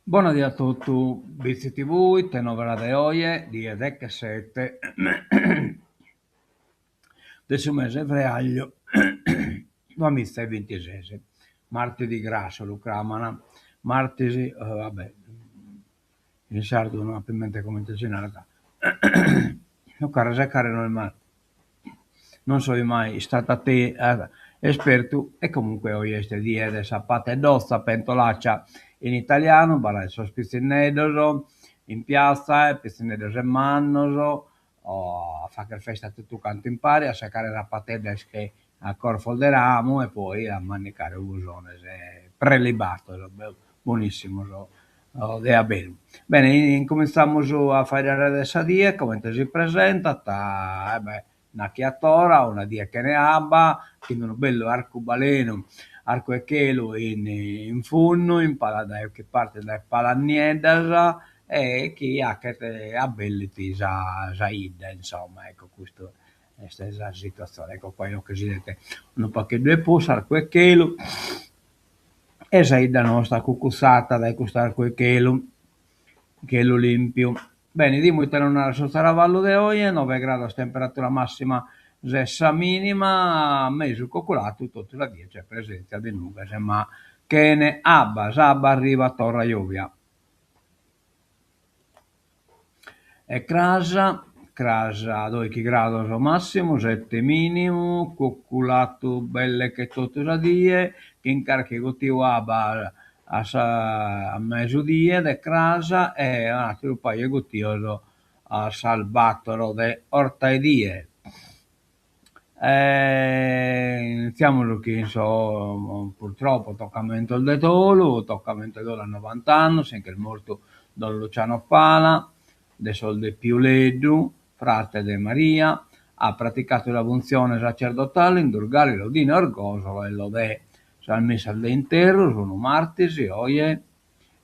Bona die a totu, Bitzi TV, ite novas de oje, die dechesete de su mese 'e freagliu duamiza e bintises, martedì grasso lu craman, martis va bè, in sardu no apo in mente comente si narat, su carrasecare no est mai, non soe mai istadu espertu e comunque oje est die de sa pateddotza, pentolaccia in italianu, b'at sos pitzinneddos in piatza, pitzinneddos e mannos, a fagher festa totu cantu impare, a secare sa patedda che a corfos de ramu e poi a mandicare ugusones prelibados, bonissimos de aberu. Bene, incumintzamus a faeddare de sa die, comente si presentat, e bè, nachi a tora, una die chene abba, chin unu bellu arcubalenu, arcu 'e chelu in in fundu, in palas dae chi partit dae palas nieddas e chi 'achet abbellit sa sa 'idda, insomma, ecco custu est sa situazione. Ecco qua inoghe si 'idet unu pagheddu 'e prus s'arcu 'e chelu e sa 'idda nostra cucuzzata dae custu arcu 'e chelu, chelu limpiu. Bene, 'idimus ite nos narat su zaravallu de oje, noe grados temperatura massima, ses sa minima, mesu coculatu totu sa die, c'è presentzia de nughes ma chene abba, s'abba arrivat torra jovia. E cras, cras doichi grados massimu, sette minimu, cuculatu belle che totu sa die, chin carchi guttiu abba a sa a mesudie de cras e un'atteru paju 'e guttios a sas battoro de 'ortaedie. Initziamus chin sos purtroppo toccamentos de dolu, toccamentu 'e dolu a novant'annos, si nch'est mortu don Luciano Pala, de sos de Piuleddu, frate de Maria, at praticatu sa funtzione sacerdotale in Durgali, Lodine, Orgosolo e Lodè. Sas missas de interru sun martis, oje,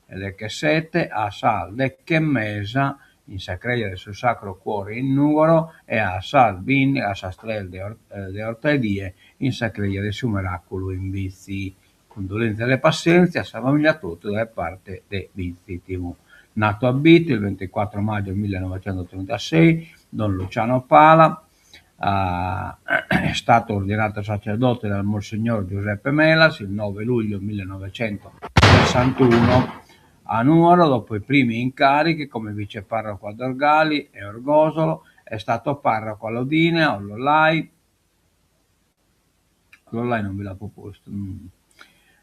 dechesete, a sas deche e mesa in sa creja de su Sacro Cuore in Nùgoro e a sas a sas tres de de 'ortaedie in sa creja de su Meraculu in Bitzi. Cundolèntzias e passèntzia a sa familia totu dae parte de Bitzi TV. Nato a Bitti il 24 maggio 1936, don Luciano Pala è stato ordinato sacerdote dal Monsignor Giuseppe Melas il 9 luglio 1961 a Nuoro, dopo i primi incarichi come viceparroco a Dorgali e Orgosolo, è stato parroco a Lodine, a Ollolai, Ollolai non bi l'apo postu.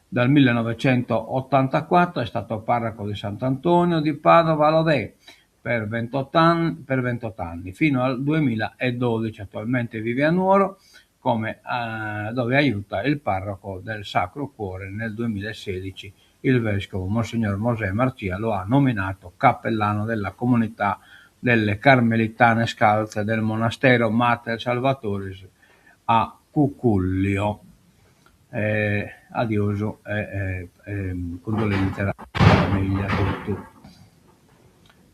Dal 1984 è stato parroco di Sant'Antonio di Padova a Lodè per 28 anni, per 28 anni, fino al 2012. Attualmente vive a Nuoro, come, eh, dove aiuta il parroco del Sacro Cuore nel 2016. Il vescovo Monsignor Mosè Marcia lo ha nominato cappellano della comunità delle Carmelitane Scalze del monastero Mater Salvatoris a Cucullio. Eh, adiosu e eh, cundolèntzias a sa familia totu.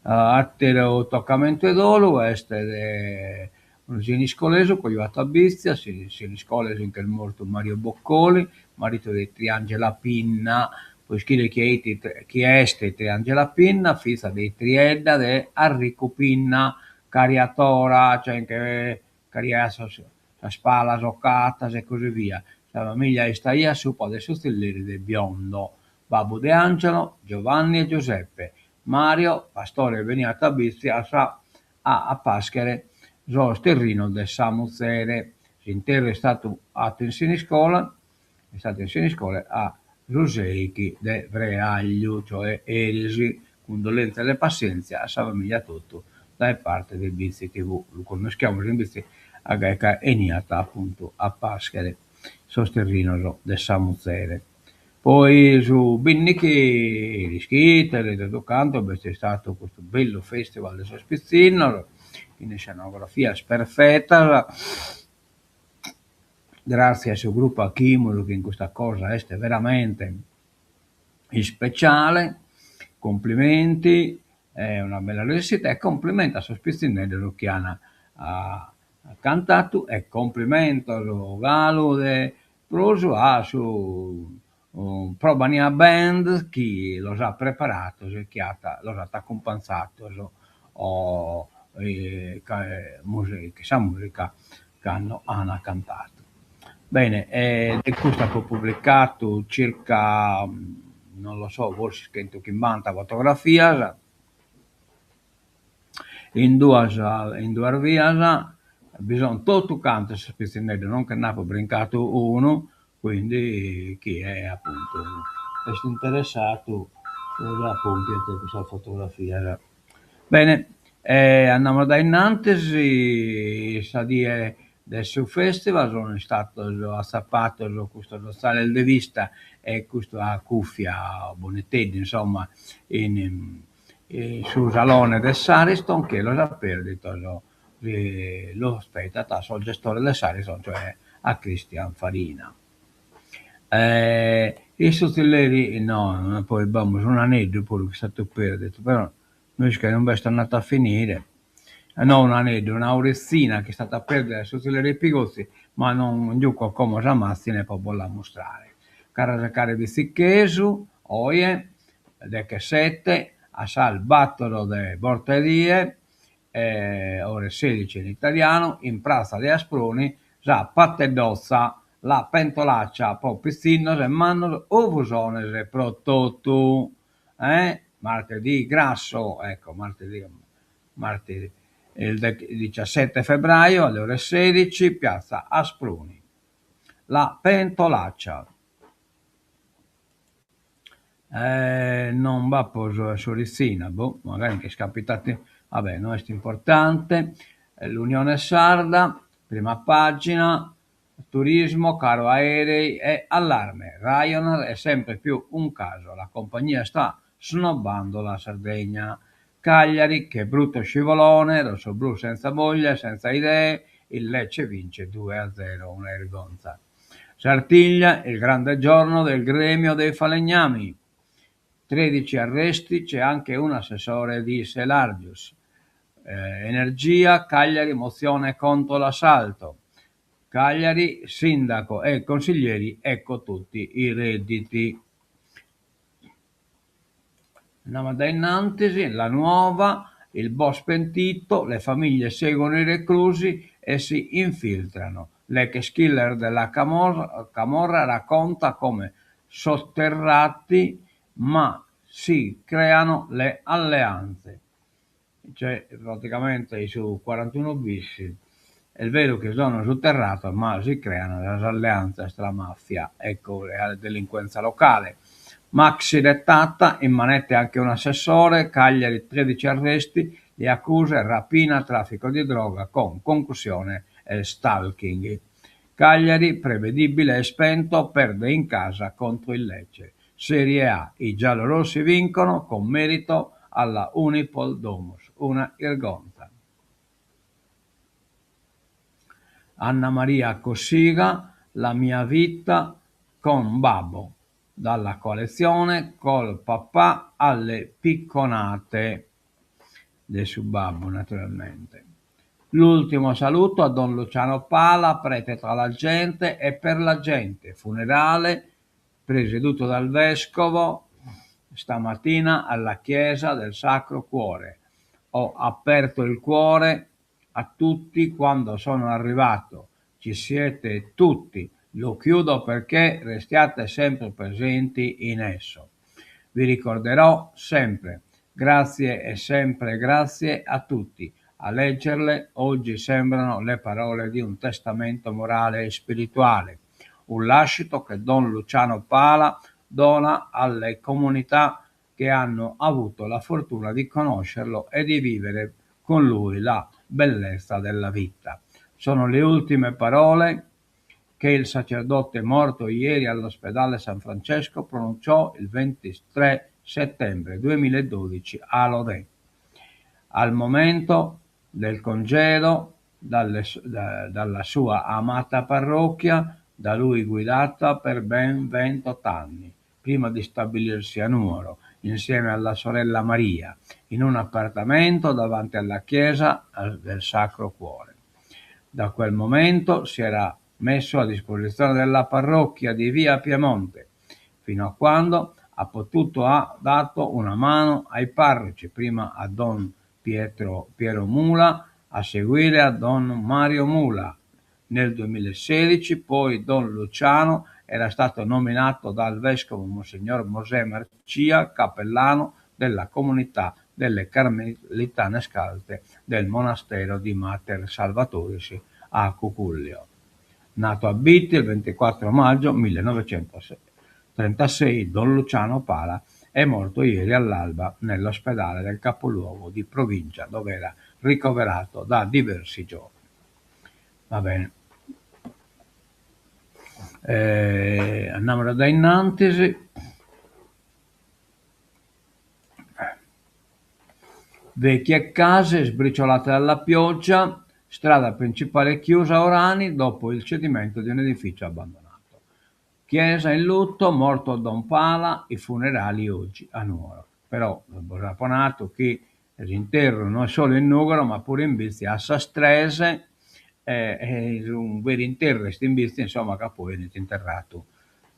Atteru toccamentu 'e dolu est de unu siniscolesu cojuatu a Bitzi, a Siniscola si nch'est mortu Mario Boccoli, maritu de Triangela Pinna, pro ischire chie 'it chie est Triangela Pinna, fiza de Triedda de Arricu Pinna, cariatora, cioè nche cariaiat sos sas palas ocatas e così via. Sa familia istaiat supra de su tzilleri de Biondo. Babbu de Angelo, Giovanni e Giuseppe. Mario, pastore beniat a Bitzi a sa a paschere sos terrinos de sa muzere. S'interru est istatu 'atu in Siniscola, est istatu in Siniscola a su seichi de freagliu, cioè eris. Cundolèntzias e passèntzia a sa familia totu dae parte de Bitzi TV. Lu connoschiamus in Bitzi ca 'eniat appuntu a paschere sos terrinos de sa muzere. Poi su binnichi, l'ischites e totu cantu, b'est istatu custu bellu festival de sos pitzinnos, chin iscenografias perfetas, gratzias a su gruppu 'Achimus chi in custa cosa est veramente ispeciale, complimenti, è una bella riuscita e complimenti a sos pitzinneddos chi an cantatu e complimentos galu de prus a su. Probania Band chi los at preparados e chi at los at acumpanzados chin sa musica cando an cantadu. Bene de custu apo publicadu circa, non lo so, forsis chentuchimbanta fotografias in duas in duas bias, bi sun totu cantos sos pitzinneddos, non che nd'apo brincadu unu, quindi chie appuntu est interessadu s'appompiet cussas fotografias. Bene andamus dae innantis, sa die de su festival sun istados atzapados custos otzales de vista e custa cuffia bonitedda insomma in su salone de s'Ariston, chie los at perdidos los pedat a sos gestores de s'Ariston, cioè a Cristian Farina. In su tzilleri no, poi b'amus un'aneddu puru chi est istadu perdidu, però no isco inube est andadu a finire, no un'aneddu, una oritzina chi est istada perdida in su tzilleri Pigozzi, ma non giuco como sa matzine pro bos l'ammustrare. Carrasecare bitzichesu, oje, dechesete, a sas bator de bortaedie, ore sedici in italianu, in pratza de Asproni, sa pateddotza, la pentolaccia pro pitzinnos e mannos, uvusones pro totu. Eh? Martedì grasso, ecco, martedì, martedì, il 17 febbraio alle ore 16, piazza Asproni. La pentolaccia. Non b'apo s'oritzina, boh, magari nch'est capitadu, va bè, no est importante. L'Unione Sarda, prima pagina, turismo, caro aerei e allarme, Ryanair è sempre più un caso, la compagnia sta snobbando la Sardegna. Cagliari, che brutto scivolone, rossoblù senza voglia, senza idee, il Lecce vince 2-0, una vergogna. Sartiglia, il grande giorno del gremio dei falegnami. 13 arresti, c'è anche un assessore di Selargius. Energia, Cagliari, mozione contro l'assalto. Cagliari, sindaco e consiglieri, ecco tutti i redditi. Andiamo da innantis, la nuova, il boss pentito, le famiglie seguono i reclusi e si infiltrano. L'ex killer della camorra, camorra racconta come sotterrati ma si creano le alleanze. Cioè praticamente su 41 bis est beru chi sono sutterrados ma si creano sas alleanzas tra mafia e delinquenza locale. Maxi retata, in manette anche un assessore, Cagliari 13 arresti, le accuse rapina, traffico di droga con concussione e stalking. Cagliari, prevedibile e spento, perde in casa contro il Lecce. Serie A, i giallorossi vincono con merito alla Unipol Domus, una irgonza. Anna Maria Cossiga, La mia vita con babbo, dalla coalizione col papà alle picconate de su babbu naturalmente. L'ultimo saluto a Don Luciano Pala, prete tra la gente e per la gente, funerale presieduto dal vescovo stamattina alla chiesa del Sacro Cuore. Ho aperto il cuore a tutti quando sono arrivato, ci siete tutti, lo chiudo perché restiate sempre presenti in esso. Vi ricorderò sempre. Grazie e sempre grazie a tutti. A leggerle oggi sembrano le parole di un testamento morale e spirituale, un lascito che Don Luciano Pala dona alle comunità che hanno avuto la fortuna di conoscerlo e di vivere con lui la bellezza della vita. Sono le ultime parole che il sacerdote morto ieri all'ospedale San Francesco pronunciò il 23 settembre 2012 a Lodè. Al momento del congedo dalle, da, dalla sua amata parrocchia, da lui guidata per ben 28 anni, prima di stabilirsi a Nuoro, insieme alla sorella Maria, in un appartamento davanti alla chiesa del Sacro Cuore. Da quel momento si era messo a disposizione della parrocchia di via Piemonte. Fino a quando ha potuto ha dato una mano ai parroci, prima a don Pietro, Piero Mula, a seguire a don Mario Mula. Nel 2016 poi don Luciano era stato nominato dal vescovo Monsignor Mosè Marcia, cappellano della comunità delle Carmelitane Scalze del monastero di Mater Salvatoris a Cucullio. Nato a Bitti il 24 maggio 1936, don Luciano Pala è morto ieri all'alba nell'ospedale del capoluogo di provincia dove era ricoverato da diversi giorni. Va bene. Eh, andamus dae innantis. Vecchie case sbriciolate dalla pioggia, strada principale chiusa a Orani dopo il cedimento di un edificio abbandonato. Chiesa in lutto, morto Don Pala, i funerali oggi a Nuoro. Però bos apo natu chi s'interru no est solu in Nugoro ma puru in Bitzi a sas tres e su veru interru est in Bitzi insomma ca poi 'enit interratu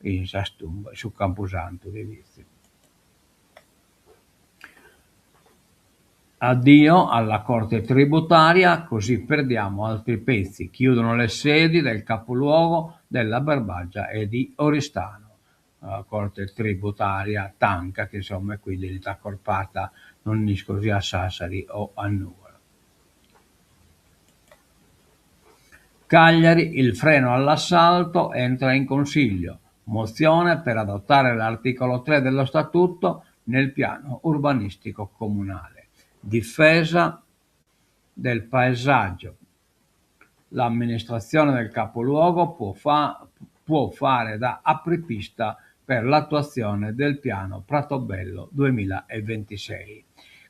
in sas tumbas, in su campusantu de Bitzi. Addio alla corte tributaria, così perdiamo altri pezzi. Chiudono le sedi del capoluogo della Barbagia e di Oristano. La corte tributaria tancat, insomma, e quindi 'enit accorpata, non isco si a Sassari o a Nugoro. Cagliari, il freno all'assalto entra in Consiglio. Mozione per adottare l'articolo 3 dello Statuto nel piano urbanistico comunale. Difesa del paesaggio. L'amministrazione del capoluogo può, fa- può fare da apripista per l'attuazione del piano Pratobello 2026.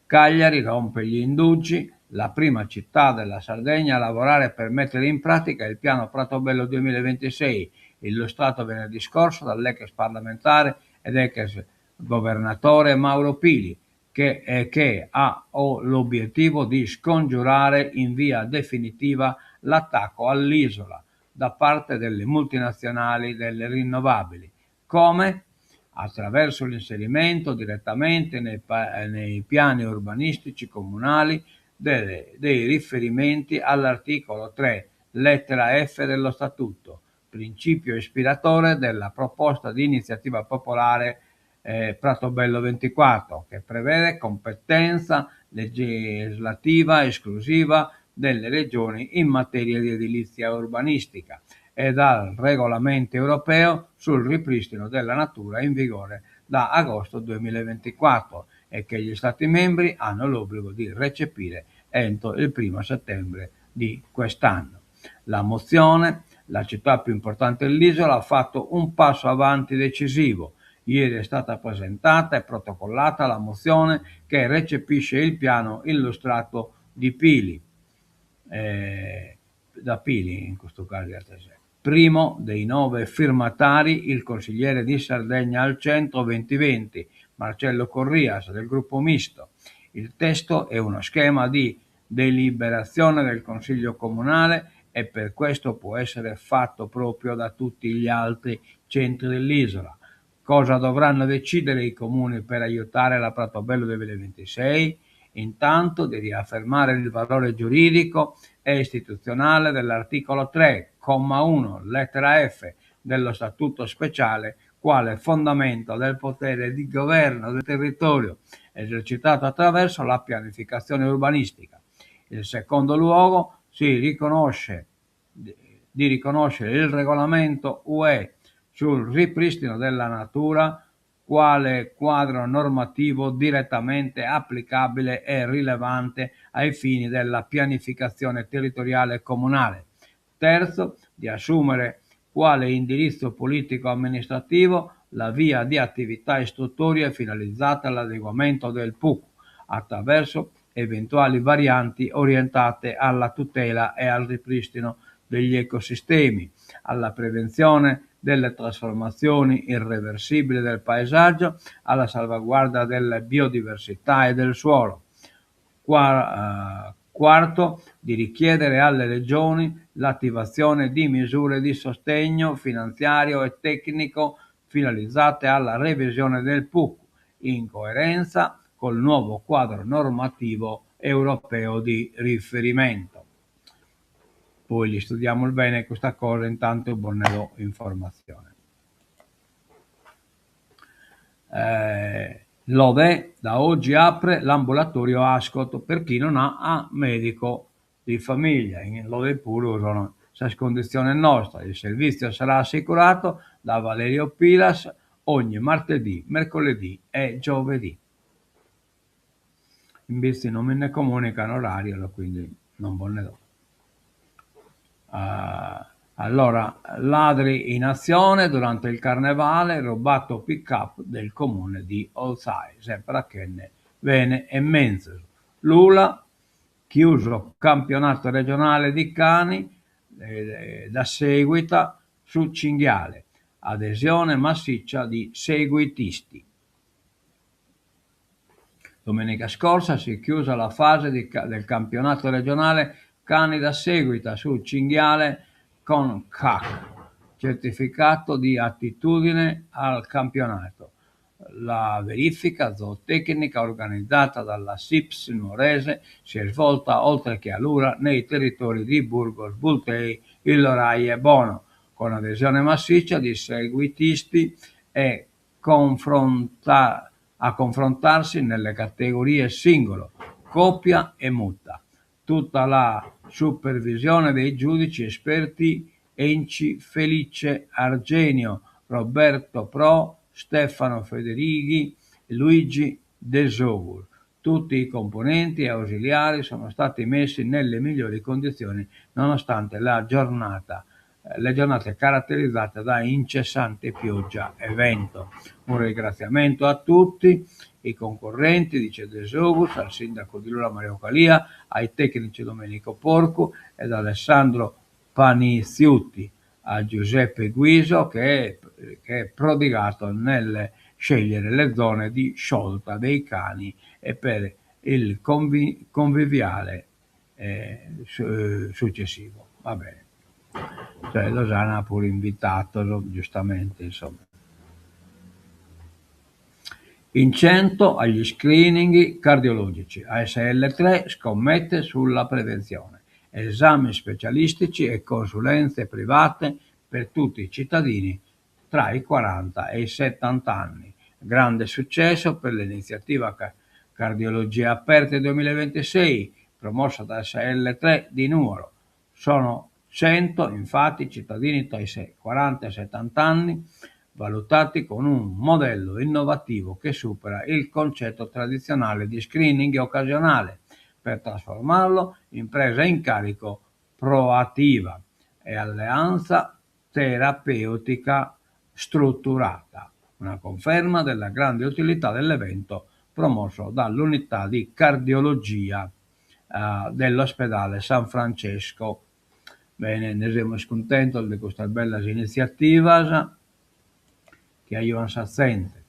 Cagliari rompe gli indugi, la prima città della Sardegna a lavorare per mettere in pratica il piano Pratobello 2026, illustrato venerdì scorso dall'ex parlamentare ed ex governatore Mauro Pili, che, eh, che ha l'obiettivo di scongiurare in via definitiva l'attacco all'isola da parte delle multinazionali delle rinnovabili. Come? Attraverso l'inserimento direttamente nei, nei piani urbanistici comunali delle, dei riferimenti all'articolo 3, lettera F dello Statuto, principio ispiratore della proposta di iniziativa popolare eh, Pratobello 24, che prevede competenza legislativa esclusiva delle regioni in materia di edilizia urbanistica e dal regolamento europeo sul ripristino della natura in vigore da agosto 2024 e che gli Stati membri hanno l'obbligo di recepire entro il primo settembre di quest'anno. La mozione, la città più importante dell'isola, ha fatto un passo avanti decisivo. Ieri è stata presentata e protocollata la mozione che recepisce il piano illustrato di Pili, eh, da Pili in questo caso. Primo dei nove firmatari il consigliere di Sardegna al Centro 2020, Marcello Corrias del gruppo misto. Il testo è uno schema di deliberazione del Consiglio Comunale e per questo può essere fatto proprio da tutti gli altri centri dell'isola. Cosa dovranno decidere i comuni per aiutare la Pratobello 2026? Intanto di riaffermare il valore giuridico e istituzionale dell'articolo 3, comma 1, lettera F dello Statuto speciale quale fondamento del potere di governo del territorio esercitato attraverso la pianificazione urbanistica. In secondo luogo si riconosce di riconoscere il regolamento UE sul ripristino della natura quale quadro normativo direttamente applicabile e rilevante ai fini della pianificazione territoriale comunale. Terzo, di assumere quale indirizzo politico-amministrativo la via di attività istruttorie finalizzate all'adeguamento del PUC attraverso eventuali varianti orientate alla tutela e al ripristino degli ecosistemi, alla prevenzione delle trasformazioni irreversibili del paesaggio, alla salvaguardia della biodiversità e del suolo. Qua, eh, quarto, di richiedere alle regioni l'attivazione di misure di sostegno finanziario e tecnico finalizzate alla revisione del PUC in coerenza col nuovo quadro normativo europeo di riferimento. Poi l'istudiamus bene custa cosa, intantu bos nde do informatzione. Lodè, da oggi apre l'ambulatorio Ascot per chi non ha medico di famiglia. In Lodè puru sono sas conditziones nostras. Il servizio sarà assicurato da Valerio Piras ogni martedì, mercoledì e giovedì. Imbetze non mi nde comunican orarios, quindi non bos nde do. Allora, ladri in azione durante il carnevale, rubato pick-up del comune di Olzai, semper 'achende bene e menzus. Lula, chiuso campionato regionale di cani da seguita su cinghiale, adesione massiccia di seguitisti. Domenica scorsa si è chiusa la fase di, del campionato regionale cani da seguita su cinghiale con CAC, certificato di attitudine al campionato. La verifica zootecnica organizzata dalla SIPS Nuorese si è svolta oltre che a Lula nei territori di Burgos, Bultei, Illorai e Bono, con adesione massiccia di seguitisti e confronta- a confrontarsi nelle categorie singolo, coppia e muta. Tutta la supervisione dei giudici esperti Enci Felice Argenio, Roberto Pro, Stefano Federighi, Luigi Desogus. Tutti i componenti e ausiliari sono stati messi nelle migliori condizioni nonostante la giornata, le giornate caratterizzate da incessante pioggia e vento. Un ringraziamento a tutti i concorrenti, dice Desogus, al sindaco di Lula Mario Calia, ai tecnici Domenico Porcu ed Alessandro Paniziuti, a Giuseppe Guiso che è, che è prodigato nel scegliere le zone di sciolta dei cani e per il convi- conviviale successivo. Va bene. Cioè los ana pure invitados, giustamente, insomma. In 100 agli screening cardiologici. ASL 3 scommette sulla prevenzione. Esami specialistici e consulenze private per tutti i cittadini tra i 40 e i 70 anni. Grande successo per l'iniziativa Cardiologia Aperta 2026, promossa da SL3 di Nuoro. Sono 100 infatti cittadini tra i 40 e i 70 anni valutati con un modello innovativo che supera il concetto tradizionale di screening occasionale per trasformarlo in presa in carico proattiva e alleanza terapeutica strutturata. Una conferma della grande utilità dell'evento promosso dall'unità di cardiologia dell'ospedale San Francesco. Bene, nde semus cuntentos de custas bellas initziativas chi ajuan sa zente.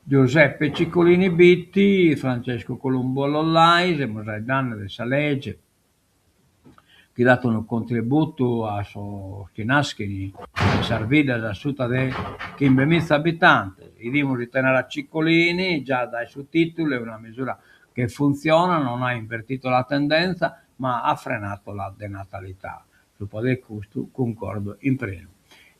Giuseppe Ciccolini Bitti, Francesco Columbu Ollolai, semus faeddende de sa lege chi dat unu contributu a sos chi naschen in sas biddas a suta de chimbemiza abitantes. 'Idimus ite narat Ciccolini, già dae su titulu è una misura che funziona, non ha invertito la tendenza, ma ha frenato la denatalità. Subra de custu cuncordo in prenu.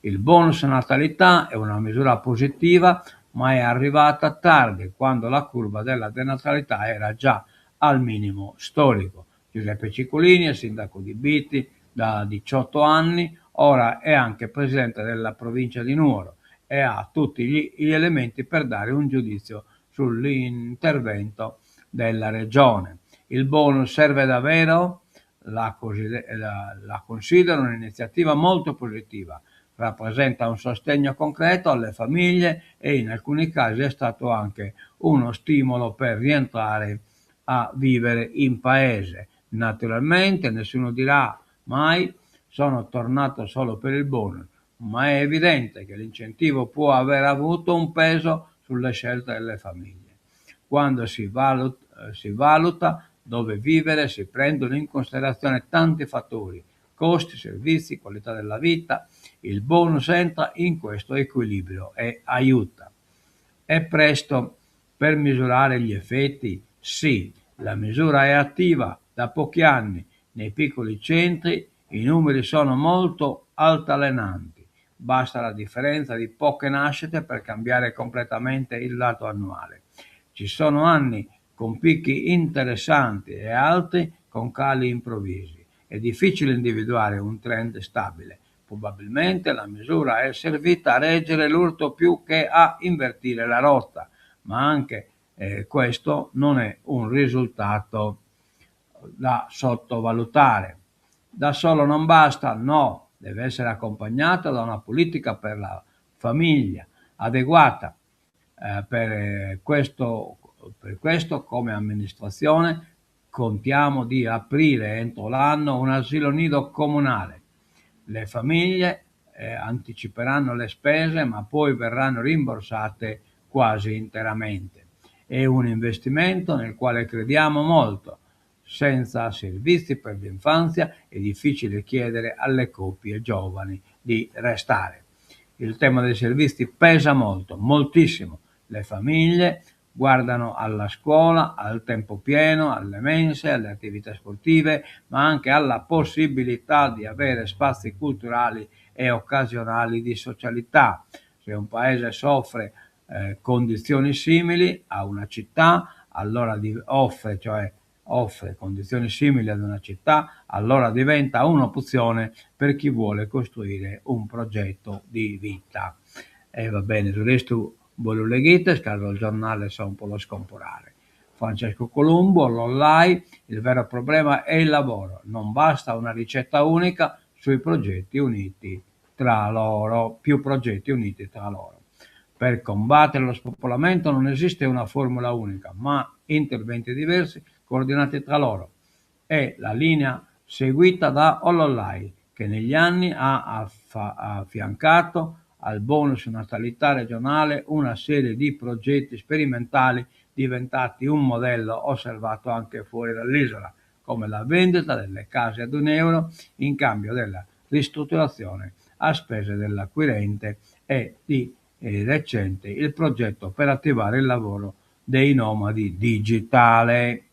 Il bonus natalità è una misura positiva, ma è arrivata tardi, quando la curva della denatalità era già al minimo storico. Giuseppe Ciccolini è sindaco di Bitti da 18 anni, ora è anche presidente della provincia di Nuoro e ha tutti gli elementi per dare un giudizio sull'intervento della regione. Il bonus serve davvero? La, la, la considero un'iniziativa molto positiva. Rappresenta un sostegno concreto alle famiglie e in alcuni casi è stato anche uno stimolo per rientrare a vivere in paese. Naturalmente nessuno dirà mai sono tornato solo per il bonus, ma è evidente che l'incentivo può aver avuto un peso sulle scelte delle famiglie. Quando si valuta, si valuta dove vivere si prendono in considerazione tanti fattori, Costi, servizi, qualità della vita. Il bonus entra in questo equilibrio e aiuta. È presto per misurare gli effetti? Sì, la misura è attiva da pochi anni. Nei piccoli centri i numeri sono molto altalenanti. Basta la differenza di poche nascite per cambiare completamente il dato annuale. Ci sono anni con picchi interessanti e altri con cali improvvisi. È difficile individuare un trend stabile. Probabilmente la misura è servita a reggere l'urto più che a invertire la rotta, ma anche questo non è un risultato da sottovalutare. Da solo non basta, no, deve essere accompagnato da una politica per la famiglia adeguata. Per questo, come amministrazione, contiamo di aprire entro l'anno un asilo nido comunale. Le famiglie anticiperanno le spese, ma poi verranno rimborsate quasi interamente. È un investimento nel quale crediamo molto. Senza servizi per l'infanzia è difficile chiedere alle coppie giovani di restare. Il tema dei servizi pesa molto, moltissimo. Le famiglie guardano alla scuola, al tempo pieno, alle mense, alle attività sportive, ma anche alla possibilità di avere spazi culturali e occasionali di socialità. Se un paese soffre condizioni simili a una città, allora di, offre, cioè offre condizioni simili ad una città, allora diventa un'opzione per chi vuole costruire un progetto di vita. E va bene, su restu bos lu leghides, ca sos giornales son pro los comporare. Francesco Columbu, Ollolai, il vero problema è il lavoro, non basta una ricetta unica sui progetti uniti tra loro, più progetti uniti tra loro. Per combattere lo spopolamento non esiste una formula unica, ma interventi diversi coordinati tra loro. È la linea seguita da Ollolai, che negli anni ha affiancato al bonus natalità regionale una serie di progetti sperimentali diventati un modello osservato anche fuori dall'isola, come la vendita delle case ad un euro in cambio della ristrutturazione a spese dell'acquirente e di recente il progetto per attivare il lavoro dei nomadi digitali.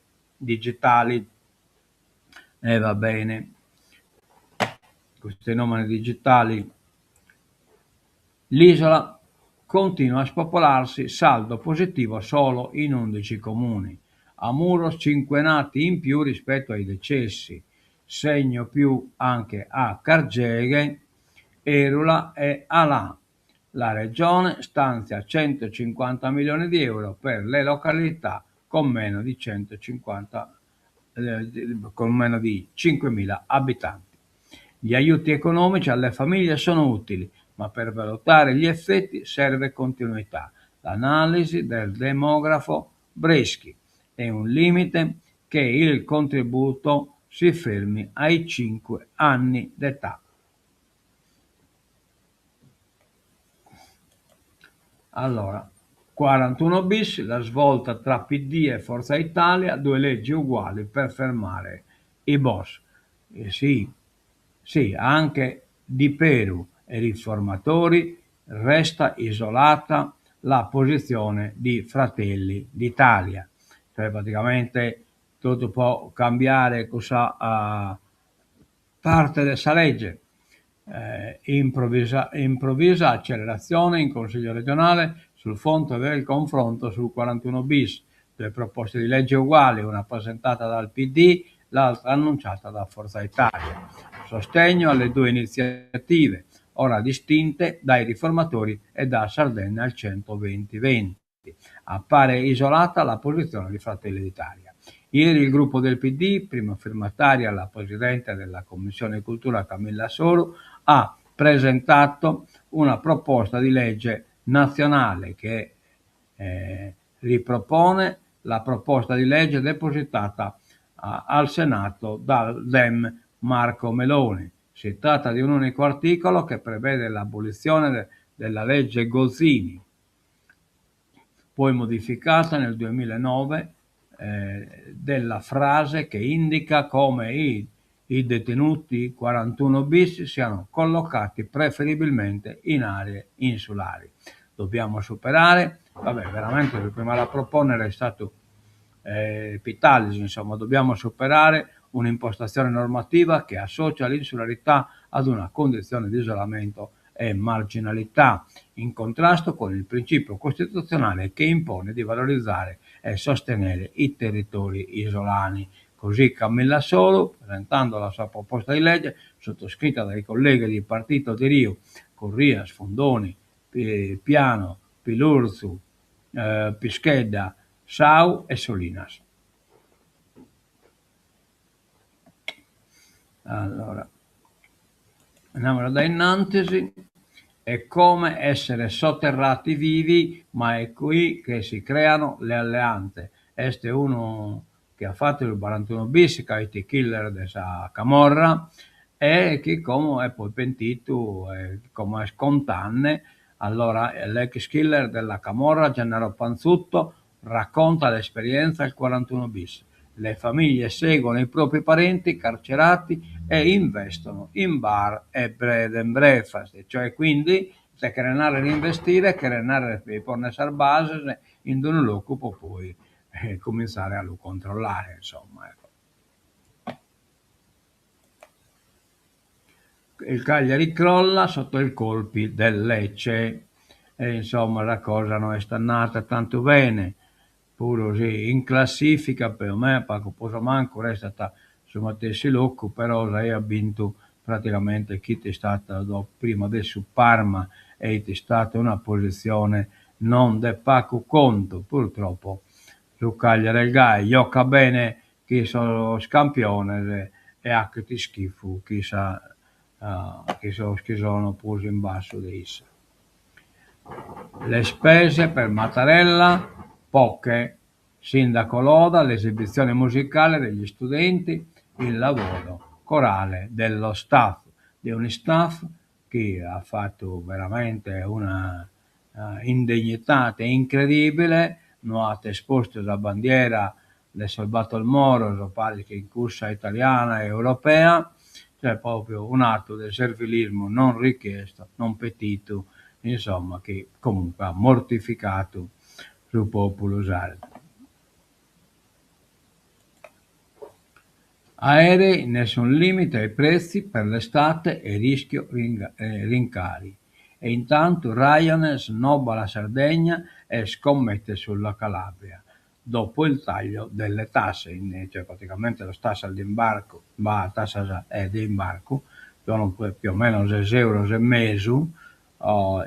E va bene. Questi nomadi digitali. L'isola continua a spopolarsi, saldo positivo solo in 11 comuni. A Muros 5 nati in più rispetto ai decessi. Segno più anche a Cargeghe, Erula e Alà. La regione stanzia 150 milioni di euro per le località con meno di 150, con meno di 5.000 abitanti. Gli aiuti economici alle famiglie sono utili, ma per valutare gli effetti serve continuità. L'analisi del demografo Breschi è un limite che il contributo si fermi ai 5 anni d'età. Allora, 41 bis, la svolta tra PD e Forza Italia, due leggi uguali per fermare i boss. Sì, sì, anche di Peru e riformatori resta isolata la posizione di Fratelli d'Italia. Cioè praticamente tutto può cambiare cussa parte de sa legge. Improvvisa accelerazione in Consiglio regionale sul fronte del confronto sul 41 bis. Due proposte di legge uguali, una presentata dal PD, l'altra annunciata da Forza Italia. Sostegno alle due iniziative, ora distinte dai riformatori e da Sardegna al 120-20. Appare isolata la posizione di Fratelli d'Italia. Ieri il gruppo del PD, prima firmataria la Presidente della Commissione Cultura Camilla Soru, ha presentato una proposta di legge nazionale che ripropone la proposta di legge depositata al Senato dal Dem Marco Meloni. Si tratta di un unico articolo che prevede l'abolizione della legge Gozzini, poi modificata nel 2009, della frase che indica come i I detenuti 41 bis siano collocati preferibilmente in aree insulari. Dobbiamo superare, vabbè veramente su primu a la proponnere est istadu Pittalis, insomma, dobbiamo superare un'impostazione normativa che associa l'insularità ad una condizione di isolamento e marginalità, in contrasto con il principio costituzionale che impone di valorizzare e sostenere i territori isolani. Così Camilla Soru, presentando la sua proposta di legge, sottoscritta dai colleghi di partito Deriu, Corrias, Fundoni, Piano, Pilurzu, Pischedda, Sau e Solinas. Allora, andamus a dae innantis, è come essere sotterrati vivi, ma è qui che si creano le alleanze. Est unu chi at fatu su barantuno bis, ca fit killer de sa camorra e chi como est poi pentidu e como est contende, allora l'ex killer della camorra Gennaro Panzuto racconta l'esperienza al 41 bis. Le famiglie seguono i propri parenti carcerati e investono in bar e bed and breakfast, cioè quindi ite cheret narrer investire, cheret narrer ponner sas bases in unu logu pro poi cominzare a lu controllare insomma ecco. Il Cagliari crolla sotto i colpi del Lecce e insomma sa cosa no est andada tantu bene, puru si in classifica pro me pagu prus o mancu restat su matessi logu, però aiat bintu praticamente chi fit istadu prima de su Parma e fit istada una positzione non de pagu contu, purtroppo su Cagliari est gai, giocat bene chin sos campiones e 'achet ischifu chin sa chin sos chi sun prus in bassu de isse. Le spese per Mattarella poche. Sindaco loda l'esibizione musicale degli studenti, il lavoro corale dello staff. De unu staff chi at fatu veramente una indegnidade incredibile, no at espostu sa bandiera de sos bator moros paris chin cussa italiana e europea, cioè propriu un'attu de servilismu non richiesto, non petidu, insomma chi comunque at mortificadu su populu sardu. Aerei, nessun limite ai prezzi per l'estate e rischio rincari. E intanto Ryanair snobba la Sardegna e scommette sulla Calabria. Dopo il taglio delle tasse, cioè praticamente sas tassas de imbarcu, tassas de imbarcu, sono più o meno ses euros e mesu,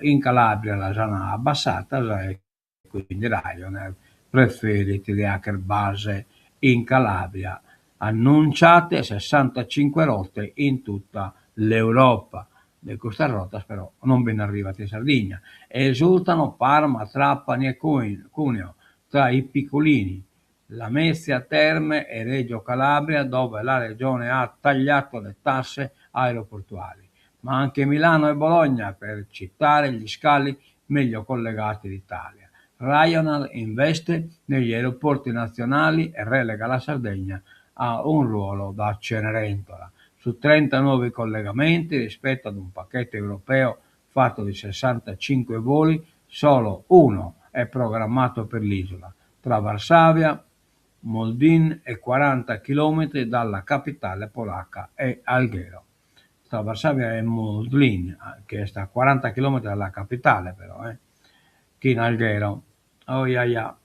in Calabria las an abbassadas e quindi Ryanair preferit de 'acher base in Calabria. Annunciate sessantacinque rotte in tutta l'Europa. De custas rotas però non bi nd'arribat in Sardigna. Esultano Parma, Trapani e Cuneo tra i piccolini, Lamezia Terme e Reggio Calabria dove la regione ha tagliato le tasse aeroportuali, ma anche Milano e Bologna per citare gli scali meglio collegati d'Italia. Ryanair investe negli aeroporti nazionali e relega la Sardegna a un ruolo da Cenerentola. Su 30 nuovi collegamenti rispetto ad un pacchetto europeo fatto di 65 voli, solo uno è programmato per l'isola, tra Varsavia, Modlin e 40 chilometri dalla capitale polacca e Alghero. Tra Varsavia e Modlin, che sta a 40 chilometri dalla capitale però, eh, chin Alghero. Oiaia.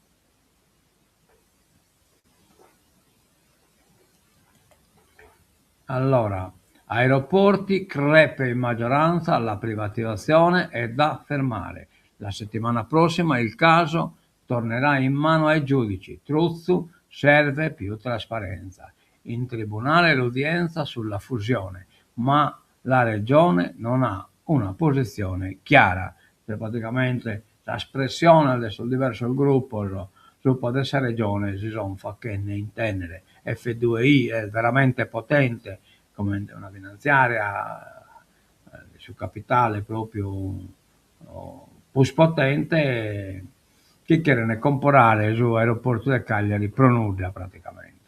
Allora, aeroporti, crepe in maggioranza, la privatizzazione è da fermare. La settimana prossima il caso tornerà in mano ai giudici. Truzzu serve più trasparenza. In tribunale l'udienza sulla fusione, ma la regione non ha una posizione chiara. Cioè praticamente sas pressiones de sos diversos gruppos supra de sa regione si son fachende intendere. F2I est veramente potente comente una finantziaria de su capitale propriu prus potente chi cheren comporare su aeroportu de Cagliari pro nudda praticamente.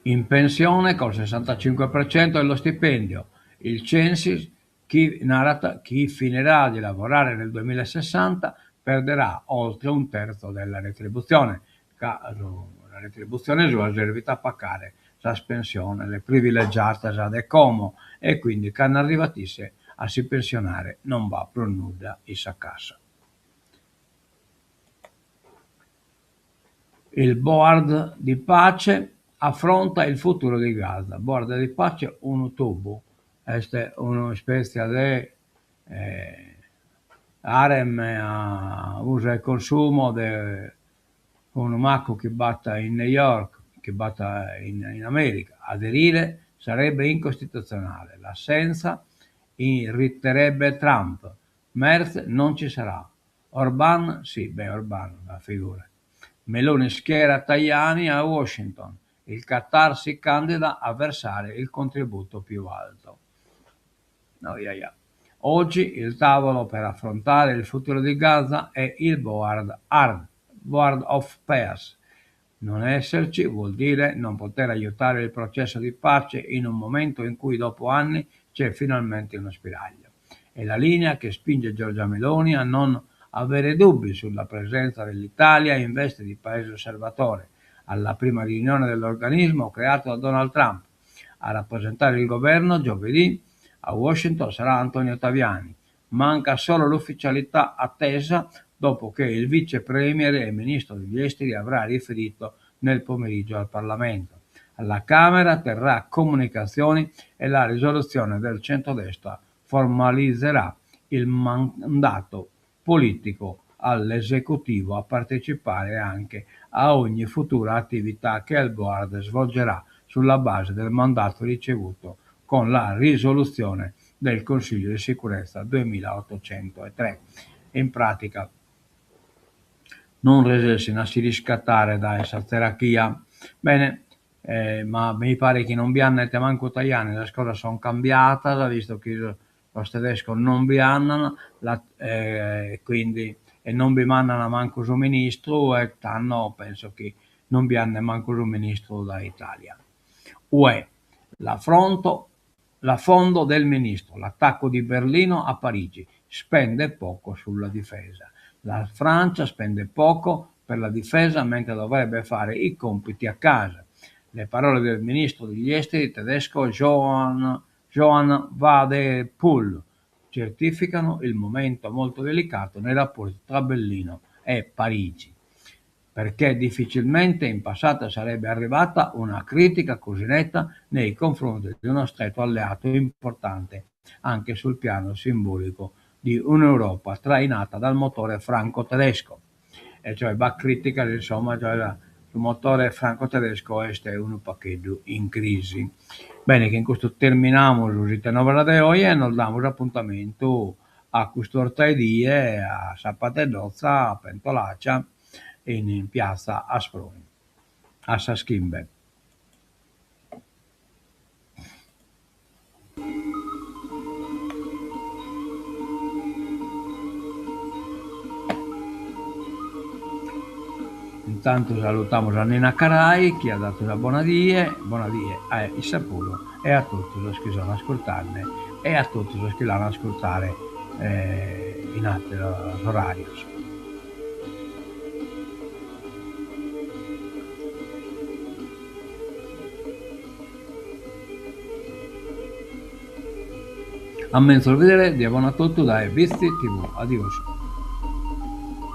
In pensione col sessantacinque per cento dello stipendio. Il Censis chi narat chi finirà di lavorare nel duemilasessanta perderà oltre un terzo della retribuzione, ca sa retribuzione sua servit a pagare sas pensiones privilegiadas de como e quindi cando arrivat isse a si pensionare non b'at prus nudda in sa cassa. Il board di pace affronta il futuro di Gaza. Board di pace unu tubu, est un'ispètzia de harem a usa e consumo de unu macu chi b'at in New York, chi b'at in America. Aderire sarebbe incostituzionale, l'assenza irriterebbe Trump, Merz non ci sarà. Orbán sì, beh Orbán, una figura. Meloni schiera Tajani a Washington, il Qatar si candida a versare il contributo più alto. No, ja, ja. Oggi il tavolo per affrontare il futuro di Gaza è il Board, Ard, Board of Peace. Non esserci vuol dire non poter aiutare il processo di pace in un momento in cui dopo anni c'è finalmente uno spiraglio. È la linea che spinge Giorgia Meloni a non avere dubbi sulla presenza dell'Italia in veste di paese osservatore alla prima riunione dell'organismo creato da Donald Trump. A rappresentare il governo giovedì a Washington sarà Antonio Taviani. Manca solo l'ufficialità attesa dopo che il vice premier e ministro degli esteri avrà riferito nel pomeriggio al Parlamento. Alla Camera terrà comunicazioni e la risoluzione del centrodestra formalizzerà il mandato politico all'esecutivo a partecipare anche a ogni futura attività che il board svolgerà sulla base del mandato ricevuto con la risoluzione del Consiglio di sicurezza 2803. In pratica non resessin a si riscattare dae sa tzerachia. Bene, ma mi paret chi non bi andet mancu Tajani, sas cosas sont cambiadas, visto chi sos tedescos non bi andan, e quindi e non bi mandan mancu su ministru e tando penso chi non bi andet mancu su ministru dae Italia. Ue, l'affronto l'affondo del ministro, l'attacco di Berlino a Parigi, spende poco sulla difesa. La Francia spende poco per la difesa mentre dovrebbe fare i compiti a casa. Le parole del ministro degli esteri tedesco Johann, Johann Wadephul certificano il momento molto delicato nei rapporti tra Berlino e Parigi perché difficilmente in passato sarebbe arrivata una critica così netta nei confronti di uno stretto alleato importante anche sul piano simbolico di un'Europa trainata dal motore franco-tedesco. E cioè b'at criticas, insomma, cioè su motore franco-tedesco est unu pagheddu in crisi. Bene, chin custu terminamus s'Ite Novas de oje e nos damus apuntamentu a custu 'ortaedie a sa Pateddotza a Pentolaccia in piazza Asproni a sas chimbe. Intantu salutamus a Nina Carai chi at datu sa bona die, bona die a issa puru e a totu sos chi sun ascurtende e a totu sos chi l'an a ascurtare in ateros orarios. A menzus bidere, die bona a totu dae Bitzi TV. Adiosu.